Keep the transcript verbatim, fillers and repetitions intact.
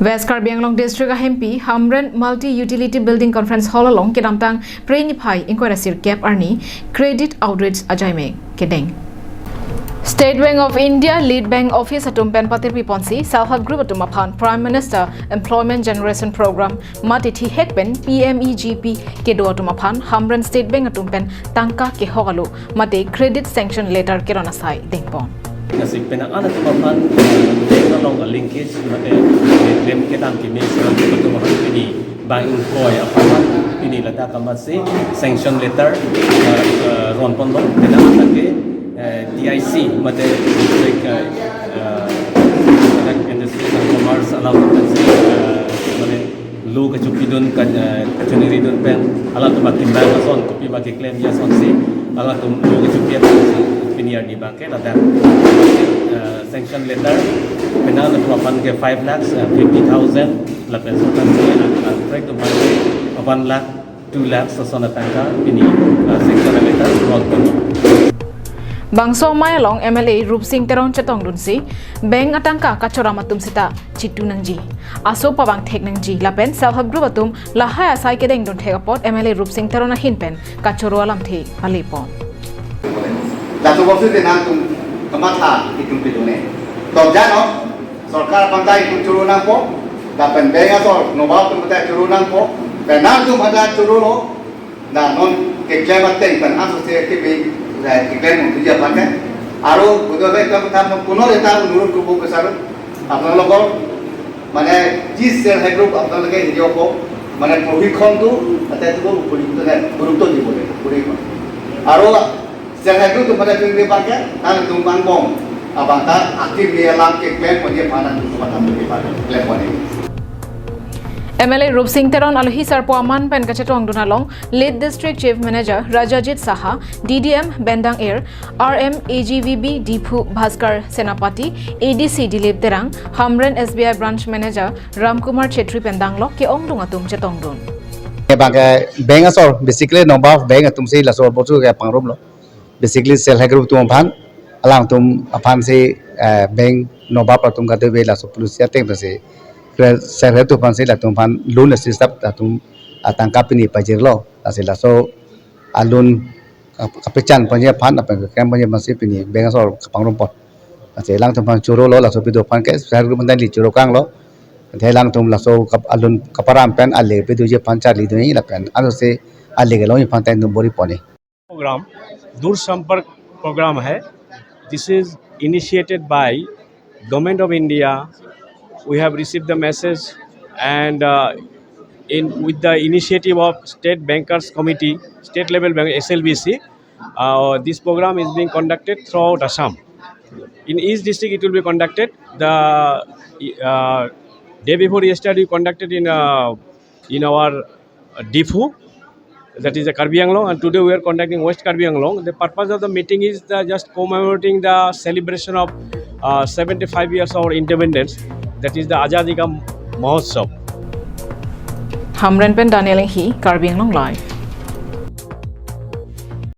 West Karbi Anglong District ahempi Hamren Multi Utility Building Conference Hall along kedamtang Phre niphai ingkoi ra sirkep arni Credit Outreach ajaime kedeng. State Bank of India Lead Bank Office atum pen patirpi ponsi Self Help Group atum aphan Prime Minister Employment Generation Program mate thihek pen P M E G P kedo atum aphan Hamren State Bank atum pen tangka kehok alo mate Credit Sanction Letter keron asai dengpon. Nasi penang an atum aphan bank along a linkage mate klem kedam keme atum aphan pini bank ingkoi aphan pini ladak amatsi sanction letter, eh, eh, ronponlo. Penang an ke, eh, D I C mate district, eh, eh, Industry and Commerce along, eh, mane lo kachupidun ka, eh, kachuniridun pen alangtum akimang ason kopi ma keklemji asonsi alangtum lo kachupi asonsi pini arni abang ke ladak, eh, sanction letter penang atum aphan ke five lakhs, eh, fifty thousand lapen sotan si, eh, eh, trek atum aphan ke one lakh, two lakhs ason atangka pini, eh, sanction letter ronponlo. Bangso amei along M L A Rupsing Teron chetongdunsi bank atangka kachoram atum sita chitu nangji, aso pabang thek nangji lapen Self Help Group atum lahai asai kedengdun thek apot M L A Rupsing Teron ahin pen kachoro alamthe palepon. Laso bangso te nangtum kamatha itum pidone. Tokjano, sorkar aphan ta itum choro nangpo, lapen bank asor, NABARD atum ta choro nangpo, pen nangtum aphan ta chorolo, na non keklem ateng pen asose kebi, eh, keklem mungtuji aphan ke. Aro, kudo ke kam tham kuno reta nurut kubo besar, apnalokor, mane, ji Self Help Group apnaloke hijau ko, mane, prohikhon tu, ate tu upulito ne, gurutto di bole, prohikhon. Aro, Self Help Group atum pada chunri abang ke, nangtum angbong abang ta akimi alam keklem ponji aphan nangtum pada chunri abang ke, klem ponji. M L A Rupsing Teron alohi sarpo aman pen kachetongdun along Lead District Chief Manager Rajajit Saha, D D M Bendang Er, R M A G V B Diphu Bhaskar Senapati, A D C Dilip Terang, Hamren S B I Branch Manager Ramkumar Chetri pen danglok ke-ongdung atum chetongdun. Abang ke bank asor, basically NABARD bank atumsi laso bangso kepangrum lo. Basically Self Help Group atum aphan, alangtum aphansi, eh, bank NABARD atum kadokave laso policy ateng pensi, Self Help Group aphansi latum aphan loan assist tap latum atangka pini pajirlo, lasi laso a loan kap-, kapechan ponji aphan, lapen keklem ponji aphansi pini bank asor kapangrumpon. Lasi alangtum aphan chorolo, laso kedo aphan ke Self Help Group aphan ta neli choro kanglo. Ante alangtum laso kap-, a loan kaparam pen ale kedoji aphan charlidunji lapen asose ale kelongji aphan ta neli bor-i ponji. Program, Dursampark program hai. This is initiated by Government of India. We have received the message and, uh, in, with the initiative of State Bankers Committee, state level bank, S L B C, uh, this program is being conducted throughout Assam. In each district, it will be conducted. The, uh, day before yesterday, we conducted in, uh, in our, uh, Diphu, that is the Karbi Anglong, and today we are conducting West Karbi Anglong. The purpose of the meeting is the just commemorating the celebration of, uh, seventy-five years of our independence, that is the Azadi Ka Mahotsav. Hamren pen Daniel Enghi, Karbi Anglong Live.